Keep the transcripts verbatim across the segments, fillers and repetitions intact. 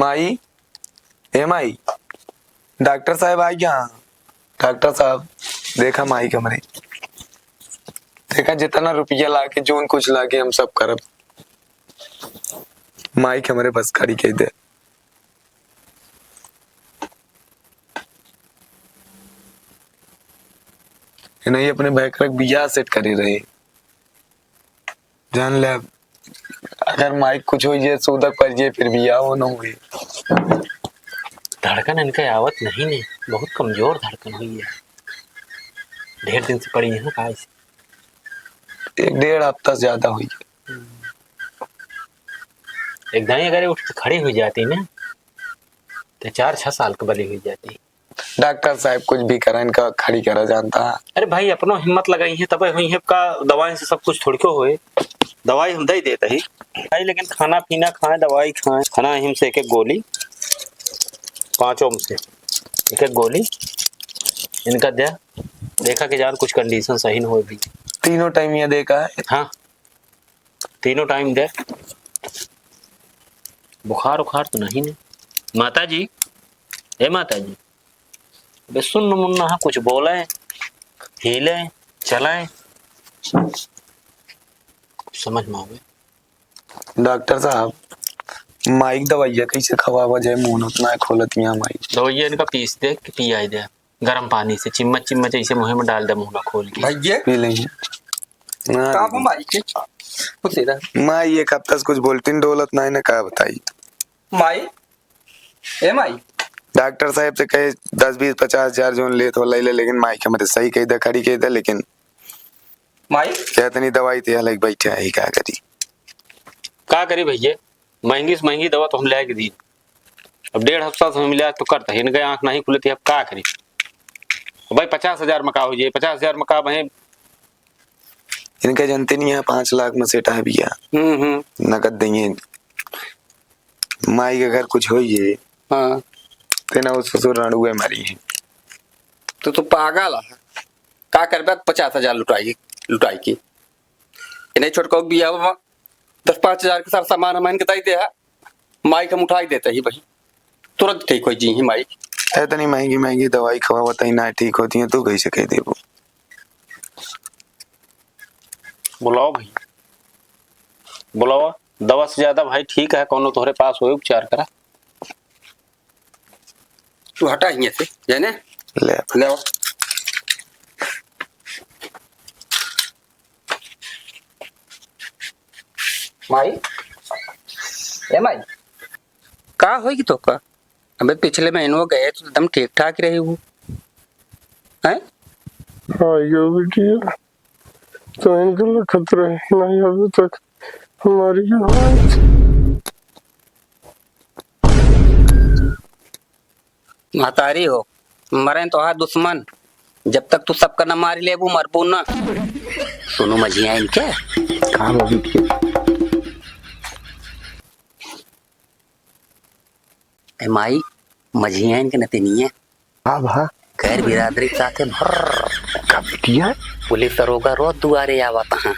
माई, ए माई, डॉक्टर साहब आ गया। डॉक्टर साहब, देखा माई के हमरे, देखा जितना रुपया लागे, जोन कुछ लागे, हम सब करब। माई के हमरे बस खड़ी कइ दे। इन्हें अपने भयकरक बियाह सेट करे रहे। जान ले, अगर माई कुछ होइ जाए, सूदक पड़ जाए, फिर बियाह हो न होई। धड़कन इनके आवत नहीं ने, बहुत कमजोर धड़कन हुई है। ढेर दिन से पड़ी है ना, काहे से? एक डेढ़ हफ्ता से ज्यादा हुई है। एक दाई अगर उठ के खड़ी हुई जाती ना, तो चार छह साल के बली हुई जाती। डॉक्टर साहब कुछ भी करा, इनका खड़ी करा जानता। अरे भाई, अपनो हिम्मत लगाई है, तबे हुई है का? दवाई से सब कुछ थोड़को होए। दवाई हम दे देते ही भाई, लेकिन खाना पीना खाएं, दवाई खाएं। खाना हिम से एक एक गोली, पांचों में से एक एक गोली इनका दे। देखा कि जान कुछ कंडीशन सही न हो भी। तीनों टाइम ये देखा है? हाँ, तीनों टाइम दे। बुखार उखार तो नहीं ने? माता जी, ए माता जी, अबे सुन्न मुन्ना है, कुछ बोले, हिले, चले, कुछ समझ में आवे। डॉक्टर साहब, माई के दवाइया कैसे खवावा जाए? मुंह उतना खोलत यहाँ माई। दवाइया इनका पीस दे कि पियाई दे, गरम पानी से चिम्मच चिम्मच ऐसे मुंह में डाल दे, मुंह में खोल के। भैया। पी लेंगे। हाँ, का दीदी। माई के? खुशी रह। माई एक हफ्ता से कुछ बोलती न डोलत ना है ना, का बताई? माई, ए माई। डॉक्टर साहब से कहे दस, बीस, पचास हजार जोन लेत हो ले ले, लेकिन माई के हमरे सही कह दे, खड़ी कह दे, लेकिन माई? क्या इतनी दवाई ते अलग बैठे है, का करी? का करी भैया, महंगी से महंगी दवा तो हम ले के दी। अब डेढ़ हफ्ता से हम इलाज तो करता है, इनके आँख नहीं खुलती, अब का करी? अब भाई पचास हजार में का हो जाए, पचास हजार में का भाई? इनका जनते नहीं है, पाँच लाख में सेट है भैया। हम्म, हम्म। नकद देंगे। माई के अगर कुछ होइए, हाँ। ते ना वो ससुर रणुए मरी है। तो तू पागल है, का करबे पचास हजार लुटाई, लुटाई के? इन्हें छोटको बिया बाबा, दस पाँच हजार के सार सामान हम इनके दे दे है, माई के हम उठाई देते ही भाई, तुरंत ठीक हो जी ही माई। इतनी महंगी महंगी दवाई खवावत ही ना ठीक होती है, तू कैसे कह देबो? बुलाओ भाई, बुलाओ। दवा से ज्यादा भाई ठीक है, कौनो तोहरे पास होए उपचार करा। तू हटा हियाँ से, जाने? ले। ले आओ। माई, ए माई, का होई कि तोका? अबे पिछले महीनों गए तो एकदम ठीक ठाक रही हूँ, हैं? हाँ, यो बिटिया, तो इनके लखत रहे, नहीं अभी तक मर गया। महतारी हो, मरे तोहार दुश्मन, जब तक तू सबका न मारी लेबू, मरबू न। सुनो मझिया इनके। का बाबू के? ए माई, मझिया इनके नतिनिया। हाँ भा। गैर बिरादरी के साथे भर्र। का बिटिया? पुलिस दरोगा रोज दुआरे आवत हैं।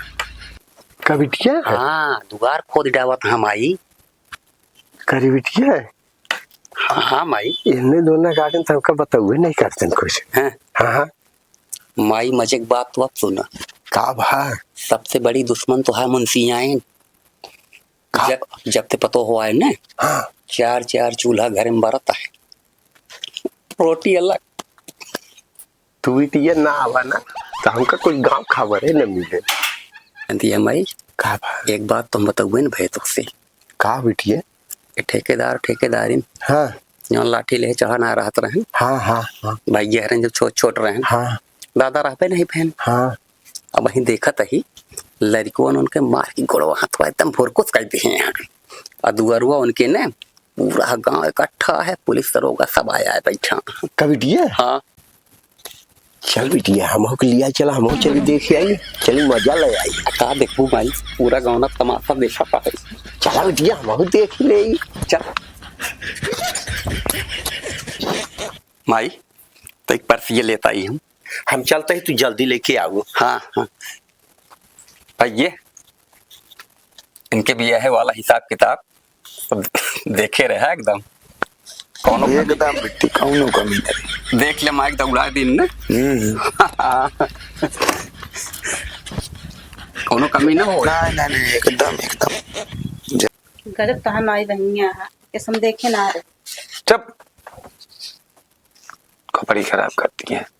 का बिटिया? हाँ, दुआर खोद डावत हैं माई। का रे बिटिया? हाँ, हाँ माई। इन्हें दोनों गार्डन तो हमका बताउए नहीं करतन कुछ। हैं? हाँ, हाँ। माई, मजे के बात तो अब सुना। का भा? सबसे बड़ी दुश्मन तो है मुंशियाइन। का? जब, जब ते पतो हो आए ने, हाँ। चार चार चूल्हा घर में बरत है, रोटी अलग। तू बिटिया ना आवा ना, तो हमका कुछ गाँव खबर है न मिले। अंतिया माई, का भा? एक बात तो हम बताउए न भैया तोसे। का बिटिया? ए ठेकेदार, ठेकेदारिन। हाँ। जौन लाठी ले चढ़ा ना रहत रहन। हाँ, हाँ, हाँ। भाई गहरन जब छोट, छोट रहन। हाँ। दादा रहबे नहीं भैन। हाँ। अब वहीं देखत ही, लड़िकवन उनके मार के गोड़वा हाथवा एकदम भोरकुस कर दिए हैं। आ दुअरुआ उनके ने पूरा गांव इकट्ठा है, पुलिस दरोगा सब आया है बैठा। का बिटिया? हाँ। चल बिटिया, हमहू के लिया चला, हमहू चली देख आई, चली मजा ले आई। का देखबू माई, पूरा गांव ना तमाशा देखा पा है। चला बिटिया, हमहू देख ले। चल। माई, तो एक पर्स ये लेता ही हम। हम चलते ही, तू जल्दी लेके आओ। हाँ, हाँ। भाई ये इनके बियाहे वाला हिसाब किताब सब देखे रहा एकदम। कौनो कमी? एकदम बिट्टी, कौनो कमी नहीं। देख ले, माइक दौड़ा दिन ना। हम्म। कौनो कमी ना हो। नहीं, नहीं, नहीं, एकदम, एकदम। गजब तहार माई बहिनिया है, कसम देखे ना रहे। चुप, खोपड़ी खराब करती है।